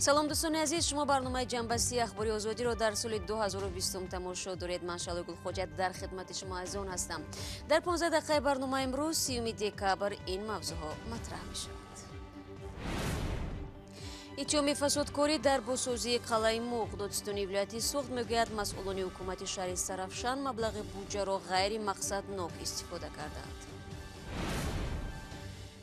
Салом, дӯстони азиз, шумо барномаи ҷамъбасти ахбори озодиро дар соли 2020 тамошо доред. Ман Шалои Гулхоҷа дар хидмати шумо азизон ҳастам. Дар 15 дақиқаи барномаи имрӯз, 30 декабр, ин мавзӯъҳо матраҳ мешаванд. Иттиҳоми фасодкорӣ дар бозсозии қалъаи Муғ. Додситони вилояти Суғд мегӯяд, масъулони ҳукумати шаҳри Истаравшан маблағи буҷаро ғайримақсаднок истифода кардаанд.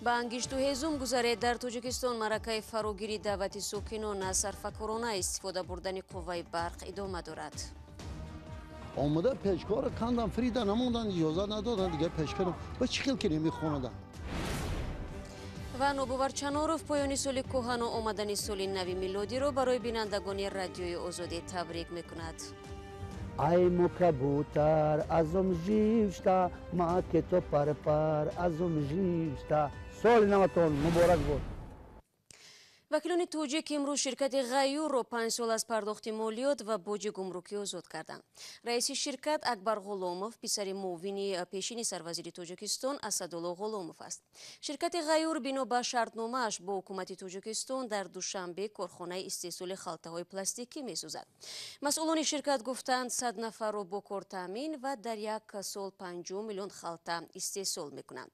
Ба ангишту ҳезум гузаред. Дар Тоҷикистон маъракаи фарогири даъвати сокинон аз сарфакорона истифода бурдани қувваи барқ идома дорад. Омада пешкора кандан, фрида намондан, иҷозат надоданд, дигар пешкарам. Ба чӣ хел кунем ин хонада? Ва Нобовар Чаноров поёни соли кӯҳану омадани соли нави милодиро барои бинандагони радиои Озодӣ табрик мекунад. Ай мукабутар азум жившта, ма ке то парпар азум жившта. Соли наватон муборак бод. Вакилони тоҷик имрӯз ширкати Ғаюрро 5 сол аз пардохти молиёт ва боҷи гумрукӣ озод карданд. Раиси ширкат Акбар Ғуломов, писари муовини пешини сарвазири Тоҷикистон Асадулло Ғуломов аст. Ширкати Ғаюр бино ба шартномааш бо ҳукумати Тоҷикистон дар Душанбе корхонаи истеҳсоли халтаҳои пластикӣ месозад. Масъулони ширкат гуфтанд, 100 нафарро бо кор таъмин ва дар як сол 50 миллион халта истеҳсол мекунанд.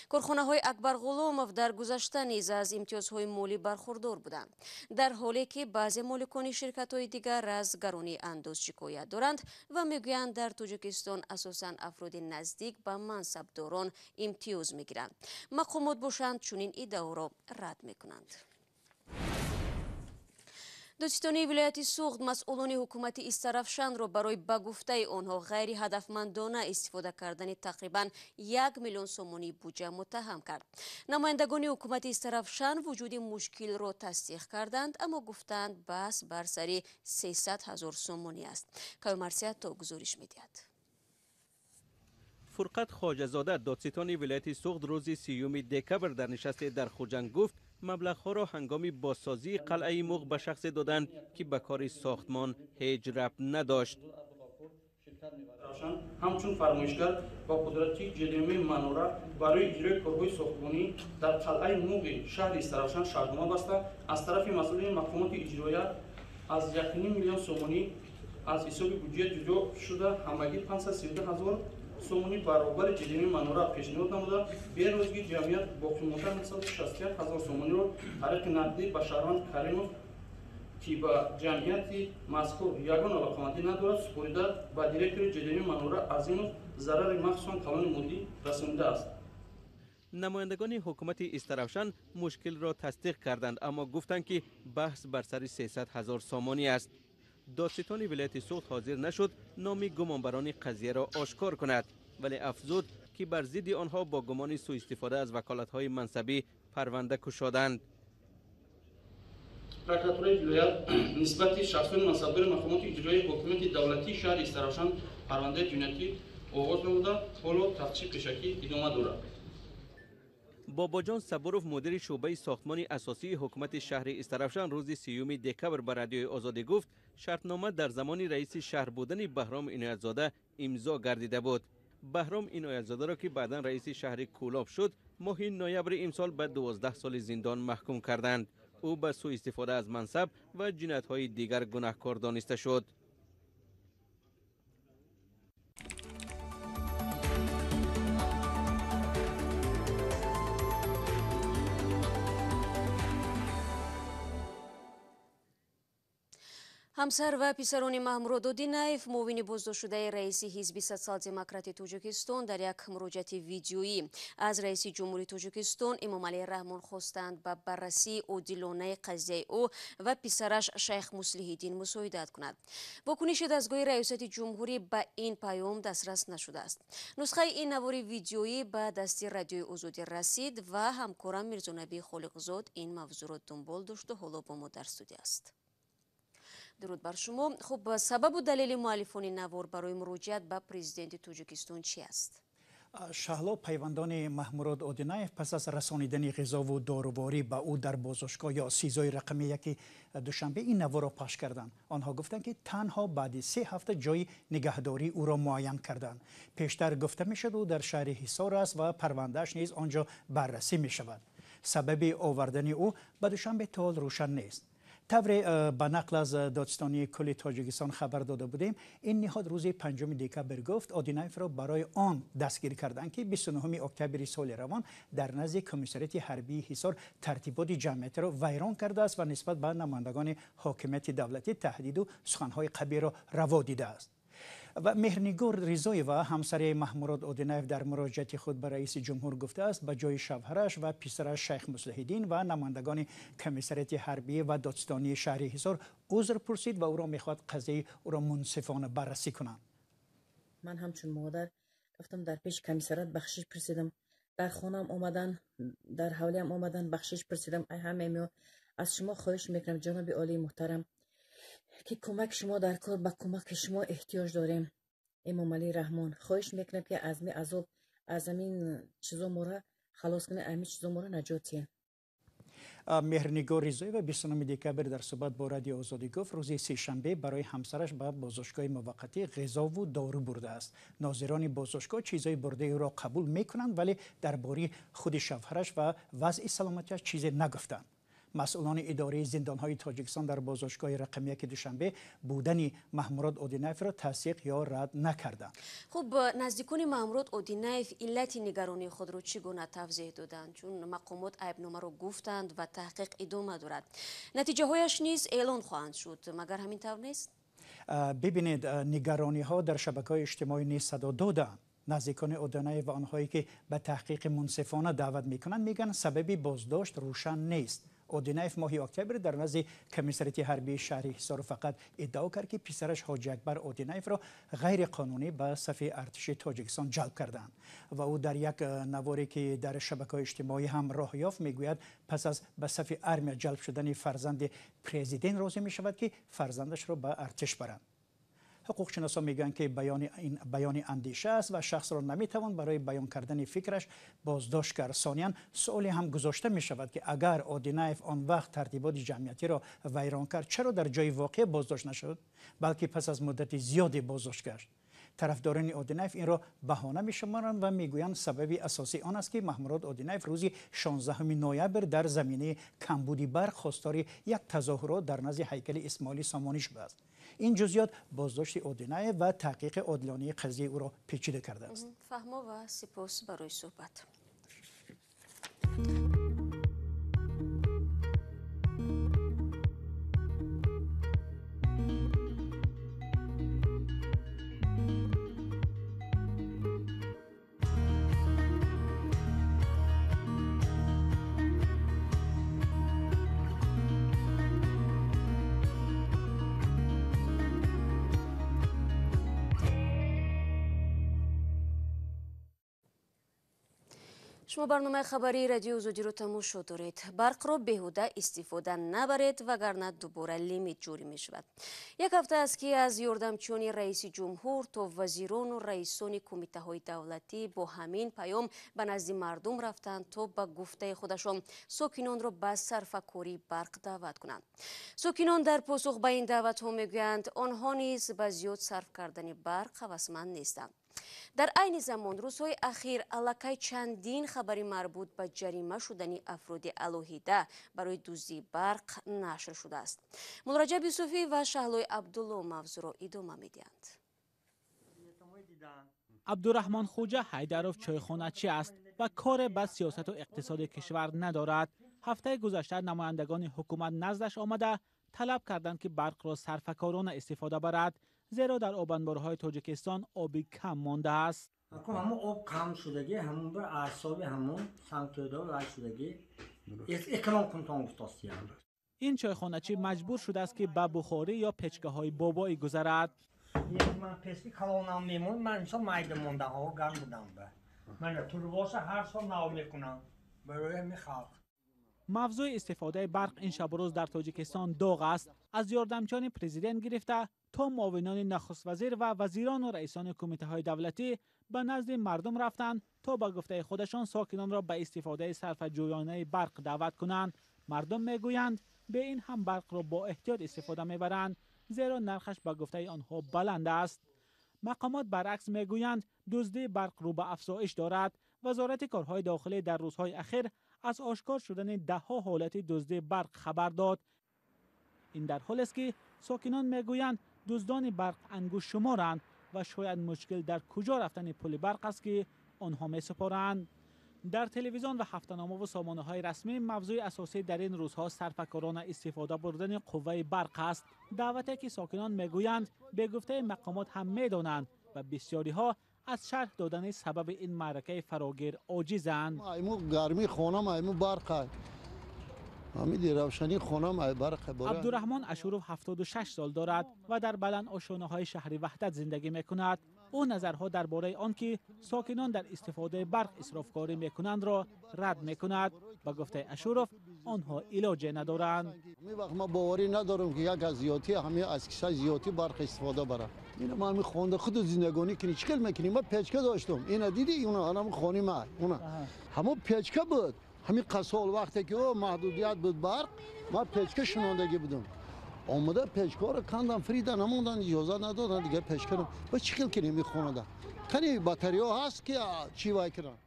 Корхонаҳои Акбар Ғуломов дар гузашта низ аз имтиёзҳои молӣ бархурдор буданд, дар ҳоле ки баъзе моликони ширкатҳои дигар аз гаронии андоз шикоят доранд ва мегӯянд, дар Тоҷикистон асосан афроди наздик ба мансабдорон имтиёз мегиранд. Мақомот бошанд, чунин иддаоро рад мекунанд. Додситонии вилояти Суғд масъулони ҳукумати Истаравшанро барои ба гуфтаи онҳо ғайриҳадафмандона истифода кардани тақрибан 1 миллион сомонии буҷа муттаҳам кард. Намояндагони ҳукумати Истаравшан вуҷуди мушкилро тасдиқ карданд, аммо гуфтанд, баҳс бар сари 300 ҳазор сомонӣ аст. Каюмарсия то гузориш медиҳад. Фурқат Хоҷазода, додситони вилояти Суғд, рӯзи 30 декабр дар нишасте дар Хуҷанд гуфт, маблағҳоро ҳангоми бозсозии қалъаи Муғ ба шахсе доданд, ки ба кори сохтмон ҳеҷ рабт надошт. Ҳамчун фармоишгар ба қудрати ҷилими манора барои иҷрои корҳои сохтмонӣ дар қалъаи Муғи шаҳри Истаравшан шартнома баста, аз тарафи масъулини мақомоти иҷроия аз 1,5 миллион сомонӣ аз ҳисоби буҷа ҷудо шуда, ҳамагӣ 532 ҳазор сомонӣ баробари ҷилими манора пешниҳод намуда, берозги ҷамъият боқимонда 961 ҳазор сомониро тариқи нақдӣ ба шаҳрванд Каримов, ки ба ҷамъияти мазкур ягон алоқамандӣ надорад, супорида, ба директори ҷилими манора Азимов зарари махсусан калони молӣ расонидааст. Намояндагони ҳукумати Истаравшан мушкилро тасдиқ карданд, аммо гуфтанд, ки баҳс бар сари 300 ҳазор сомонӣ аст. Додситони вилояти Суғд ҳозир нашуд номи гумонбарони қазияро ошкор кунад, вале афзуд, ки бар зидди онҳо бо гумони сӯистифода аз ваколатҳои мансабӣ парванда кушоданд. Прокуратураи вилоят нисбати шахсони мансабдори мақомоти иҷроии ҳокимияти давлатии шаҳри Истаравшан парвандаи ҷиноятӣ оғоз намуда, ҳоло тафтиши пешакӣ идома дорад. Бобоҷон Сабуров, мудири шӯъбаи сохтмони асосии ҳукумати шаҳри Истаравшан, рӯзи 30 декабр ба радиои Озодӣ гуфт, шартнома дар замони раиси шаҳр будани Баҳром Иноятзода имзо гардида буд. Баҳром Иноятзодаро, ки баъдан раиси шаҳри Кӯлоб шуд, моҳи ноябри имсол ба 12 соли зиндон маҳкум карданд. Ӯ ба сӯистифода аз мансаб ва ҷиноятҳои дигар гунаҳкор дониста шуд. Ҳамсар ва писарони Маҳмурод Одинаев, муовини боздоштшудаи раиси ҳизби Социал-демократи Тоҷикистон, дар як муроҷиати видеоӣ аз раиси ҷумҳури Тоҷикистон Эмомалӣ Раҳмон хостанд, ба баррасии одилонаи қазияи ӯ ва писараш Шайх Муслиҳиддин мусоидат кунад. Вокуниши дастгоҳи раёсати ҷумҳурӣ ба ин паём дастрас нашудааст. Нусхаи ин навори видеоӣ ба дасти радиои Озодӣ расид ва ҳамкорам Мирзонабӣ Холиқзод ин мавзӯъро дунбол дошту ҳоло бо мо дар студия аст. Дуруд бар шумо. Хуб, сабабу далели муаллифони навор барои муроҷиат ба президенти Тоҷикистон чи аст? Шаҳло, пайвандони Маҳмурод Одинаев пас аз расонидани ғизову доруворӣ ба ӯ дар боздоштгоҳ ё СИЗОи рақами 1 Душанбе ин наворро пахш карданд. Онҳо гуфтанд, ки танҳо баъди 3 ҳафта ҷои нигаҳдории ӯро муайян карданд. Пештар гуфта мешуд, ӯ дар шаҳри Ҳисор аст ва парвандааш низ он ҷо баррасӣ мешавад. Сабаби овардани ӯ ба Душанбе то ҳол рӯшан нест. Тавре ба нақл аз додситонии кулли Тоҷикистон хабар дода будем, ин ниҳод рӯзи 5 декабр гуфт Одинаевро барои он дастгир карданд, ки 29 октябри соли равон дар назди комиссариати ҳарбии Ҳисор тартиботи ҷамъиятиро вайрон кардааст ва нисбат ба намояндагони ҳокимияти давлатӣ таҳдиду суханҳои қабиҳро раво дидааст. Ва Меҳрнигор Ризоева, ҳамсари Маҳмурод Одинаев, дар муроҷиати худ ба раиси ҷумҳур гуфтааст, ба ҷои шавҳараш ва писараш Шайх Муслиҳиддин ва намояндагони комиссариати ҳарбӣ ва додситонии шаҳри Ҳисор узр пурсид ва ӯро мехоҳад қазияи ӯро мунсифона баррасӣ кунанд. Ман ҳамчун модар рафтам дар пеши комиссариат бахшиш пурсидам, дар хонаам омадан, дар ҳавлиам омадан бахшиш пурсидам. Ай ҳамаи аз шумо хоҳиш мекунам, ҷаноби олии муҳтарам, ки кӯмаки шумо дар кор, ба кӯмаки шумо эҳтиёҷ дорем. Эмомалӣ Раҳмон, хоҳиш мекунам, ки аз ми азоб, аз ҳамин чизо моро халос кунед, аз ҳамин чизо моро наҷот диҳед. Меҳрнигор Ризоева 29 декабр дар суҳбат бо Радиои Озодӣ гуфт, рӯзи сешанбе барои ҳамсараш ба боздоштгоҳи муваққатӣ ғизову дору бурдааст. Нозирони боздоштгоҳ чизҳои бурдаи ӯро қабул мекунанд, вале дар бораи худи шавҳараш ва вазъи саломатиаш чизе нагуфтанд. Масъулони идораи зиндонҳои Тоҷикистон дар боздоштгоҳи рақами 1 Душанбе будани Маҳмурод Одинаевро тасдиқ ё рад накарданд. Хуб, наздикони Маҳмурод Одинаев иллати нигаронии худро чӣ гуна тавзеҳ доданд? Чун мақомот айбномаро гуфтанд ва таҳқиқ идома дорад. Натиҷаҳояш низ эълон хоҳанд шуд. Магар ҳамин тавр нест? Бибинед, нигарониҳо дар шабакаҳои иҷтимоӣ низ садо доданд. Наздикони Одинаев ва онҳое ки ба таҳқиқи мунсифона даъват мекунанд, мегӯянд сабаби боздошт рӯшан нест. Одинаев моҳи октябр дар назди комиссариати ҳарбии шаҳри Ҳисор фақат иддао кард, ки писараш Ҳоҷи Акбар Одинаевро ғайриқонунӣ ба сафи артиши Тоҷикистон ҷалб карданд. Ва ӯ дар як наворе ки дар шабакаҳои иҷтимоӣ ҳам роҳ ёфт, мегӯяд пас аз ба сафи армия ҷалб шудани фарзанди президент розӣ мешавад, ки фарзандашро ба артиш баранд. Ҳуқуқшиносон мегӯянд, ки баёни андеша аст ва шахсро наметавон барои баён кардани фикраш боздошт кард. Сониян суоле ҳам гузошта мешавад, ки агар Одинаев он вақт тартиботи ҷамъиятиро вайрон кард, чаро дар ҷои воқеа боздошт нашуд, балки пас аз муддати зиёде боздошт гашт. Тарафдорони Одинаев инро баҳона мешуморанд ва мегӯянд сабаби асосии он аст, ки Маҳмурод Одинаев рӯзи 16 ноябр дар заминаи камбуди барқ хостори як тазоҳурот дар назди ҳайкали Исмоили Сомонӣ шудааст. Ин ҷузъиёт боздошти Одинаев ва таҳқиқи одилонаи қазияи ӯро печида кардааст. Фаҳмо ва сипос барои суҳбат. Шумо барномаи хабарии Радиои Озодиро тамошо доред. Барқро беҳуда истифода набаред, вагарна дубора лимит ҷорӣ мешавад. Як ҳафта аст, ки аз ёрдамчиёни раиси ҷумҳур то вазирону раисони кумитаҳои давлатӣ бо ҳамин паём ба назди мардум рафтанд, то ба гуфтаи худашон сокинонро ба сарфакории барқ даъват кунанд. Сокинон дар посух ба ин даъватҳо мегӯянд, онҳо низ ба зиёд сарф кардани барқ ҳавасманд нестанд. Дар айни замон рӯзҳои ахир аллакай чандин хабари марбут ба ҷарима шудани афроди алоҳида барои дуздии барқ нашр шудааст. Муллораҷаб Юсуфӣ ва Шаҳлои Абдулло мавзӯъро идома медиҳанд. Абдураҳмон Хуҷа Ҳайдаров чойхоначи аст ва коре ба сиёсату иқтисоди кишвар надорад. Ҳафтаи гузашта намояндагони ҳукумат наздаш омада талаб карданд, ки барқро сарфакорона истифода барад, зеро дар обанборҳои Тоҷикистон оби кам мондааст. Ҳамон об кам шудагӣ, ҳамон ба аъсоби ҳамон сангтӯда лай шудагӣ эконом кунтон гуфтостиям. Ин чойхоначӣ маҷбур шудааст, ки ба бухорӣ ё печкаҳои бобоӣ гузарад. Ман печки калонам мемон, ман имсол майда мондам, ҳаво гарм будам ба. Ман турбоша ҳар сол нав мекунам барои ҳамин халқ. Мавзӯи истифодаи барқ ин шабу рӯз дар Тоҷикистон доғ аст. Аз ёрдамчиёни президент гирифта то муовинони нахуствазир ва вазирону раисони кумитаҳои давлатӣ ба назди мардум рафтанд, то ба гуфтаи худашон сокинонро ба истифодаи сарфаҷӯёнаи барқ даъват кунанд. Мардум мегӯянд, бе ин ҳам барқро бо эҳтиёт истифода мебаранд, зеро нархаш ба гуфтаи онҳо баланд аст. Мақомот баръакс мегӯянд, дуздии барқ рӯ ба афзоиш дорад. Вазорати корҳои дохилӣ дар рӯзҳои ахир аз ошкор шудани даҳҳо ҳолати дуздии барқ хабар дод. Ин дар ҳолест ки сокинон мегӯянд дуздони барқ ангуштшуморанд ва шояд мушкил дар куҷо рафтани пули барқ аст ки онҳо месупоранд. Дар телевизион ва ҳафтанома ва сомонаҳои расмӣ мавзӯи асосӣ дар ин рӯзҳо сарфакорона истифода бурдани қувваи барқ аст. Даъвате ки сокинон мегӯянд бе гуфтаи мақомот ҳам медонанд ва бисёриҳо аз шарҳ додани сабаби ин маъракаи фарогир оҷизанд. Айму гармии хонам, айму барқ, ҳамиди равшании хонам ай барқ. Абдураҳмон Ашуров 76 сол дорад ва дар баланд ошонаҳои шаҳри Ваҳдат зиндагӣ мекунад. Ӯ назарҳо дар бораи он ки сокинон дар истифодаи барқ исрофкорӣ мекунандро рад мекунад. Ба гуфтаи Ашуров онҳо илоҷе надоранд. Ҳамин вақт ман боварӣ надорам ки як аз зиёдӣ ҳамин аз киса зиёдӣ барқ истифода барам. Ина ман ҳамин хонда худу зиндагонӣ кунӣ чӣ хел мекунӣ? Ман печка доштам. Ина дидӣ уна ҳамин хони ман уна. Ҳамон печка буд. Ҳамин қасол вақте ки о маҳдудият буд барқ, ман печка шунондагӣ будам. Омада печкаро кандам, фрида намондан, иҷозат надоданд, дигар печкаро. Ба чӣ хел кунем ин хонада? Қани батарея ҳаст ки чӣ вай кунам?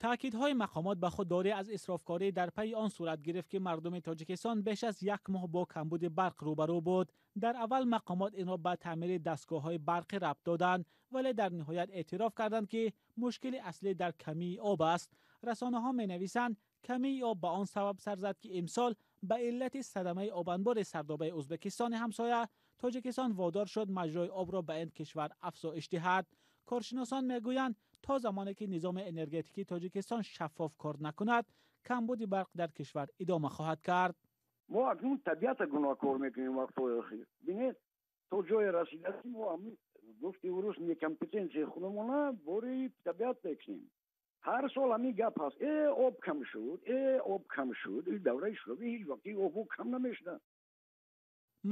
Таъкидҳои мақомот ба худдорӣ аз исрофкорӣ дар пайи он сурат гирифт ки мардуми Тоҷикистон беш аз як моҳ бо камбуди барқ рӯбарӯ буд. Дар аввал мақомот инро ба таъмири дастгоҳҳои барқӣ рабт доданд, вале дар ниҳоят эътироф карданд ки мушкили аслӣ дар камии об аст. Расонаҳо менависанд камии об ба он сабаб сар зад ки имсол ба иллати садамаи обанбори сардобаи Ӯзбекистони ҳамсоя Тоҷикистон водор шуд маҷрои обро ба ин кишвар афзоиш диҳад. Коршиносон мегӯянд то замоне ки низоми энергетикии Тоҷикистон шаффоф кор накунад, камбуди барқ дар кишвар идома хоҳад кард. Мо акнун табиата гуноҳкор мекунем вақтҳои охир. Бинед, то ҷое расида ки мо ҳамин гуфти урус некомпетенсияи худамона бори табиат мекунем. Ҳар сол ҳамин гап ҳаст: об кам шуд, об кам шуд. Ин давраи шӯравӣ ҳеҷ вақти обу кам намешуданд.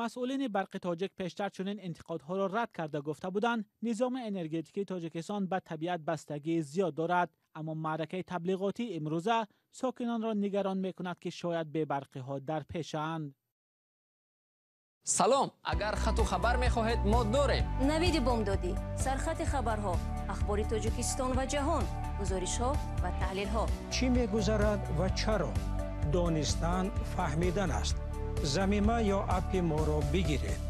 Масъулини барқи тоҷик пештар чунин интиқодҳоро рад карда гуфта буданд низоми энергетикии Тоҷикистон ба табиат бастагии зиёд дорад, аммо маъракаи таблиғотии имрӯза сокинонро нигарон мекунад ки шояд бебарқиҳо дар пешанд. Салом, агар хату хабар мехоҳед, мо дорем. Навиди бомдодӣ, сархати хабарҳо, ахбори Тоҷикистон ва ҷаҳон, гузоришҳо ва таҳлилҳо. Чӣ мегузарад ва чаро? Донистан фаҳмидан аст. Замима ё аппи моро бигиред.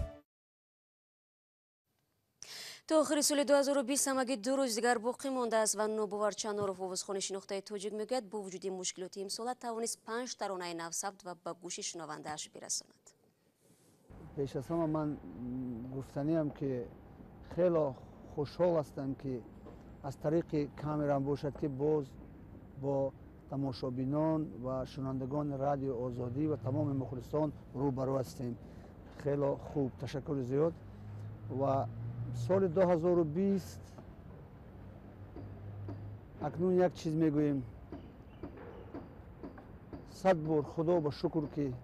То охири соли 2020 ҳамагӣ 2 рӯз дигар боқӣ мондааст ва Нобовар Чаноров, овозхони шинохтаи тоҷик, мегӯяд бо вуҷуди мушкилоти имсола тавонист 5 таронаи нав сабт ва ба гӯши шунавандааш бирасонад. Пеш аз ҳама ман гуфтаниам ки хело хушҳол ҳастам ки аз тариқи камерам бошад ки боз бо тамошобинон ва шунавандагони радио Озодӣ ва тамоми мухлисон рӯбарӯ ҳастем. Хело хуб, ташаккури зиёд. Ва соли 2020 акнун як чиз мегӯем: 100 бор худо ба шукр ки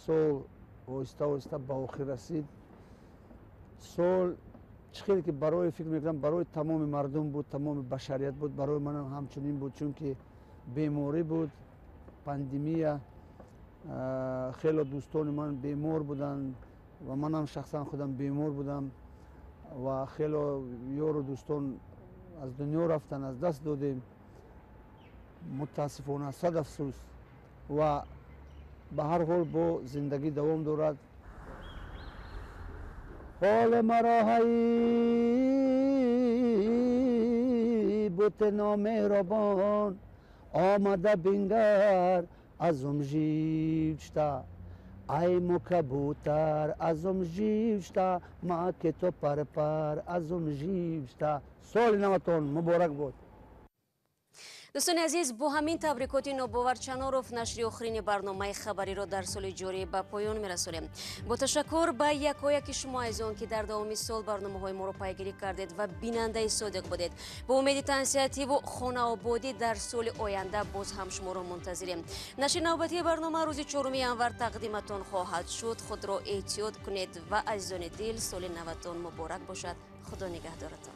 сол оҳиста оҳиста ба охир расид. Сол чӣ хеле ки барои фикр мекунам барои тамоми мардум буд, тамоми башарият буд, барои манам ҳамчунин буд, чунки беморӣ буд, пандемия, хело дӯстони ман бемор буданд ва манам шахсан худам бемор будам ва хело ёру дӯстон аз дунё рафтанд, аз даст додем мутаассифона, сад афсӯс. Ва ба ҳар ҳол бо зиндагӣ давом дорад. ҳол маро ҳай бут номеҳрабон омада бингар азум жившта, ай мукабутар азум жившта, ма ки то парпар азум жившта. Соли наватон муборак бод. Дӯстони азиз, бо ҳамин табрикоти Нобовар Чаноров нашри охирини барномаи хабариро дар соли ҷорӣ ба поён мерасонем. Бо ташаккур ба якояки шумо азизон ки дар давоми сол барномаҳои моро пайгирӣ кардед ва бинандаи содиқ будед. Бо умеди тансиҳативу хонаободӣ дар соли оянда боз ҳам шуморо мунтазирем. Нашри навбатии барнома рӯзи 4 январ тақдиматон хоҳад шуд. Худро эҳтиёт кунед ва азизони дил, соли наватон муборак бошад. Худо нигаҳдоратон.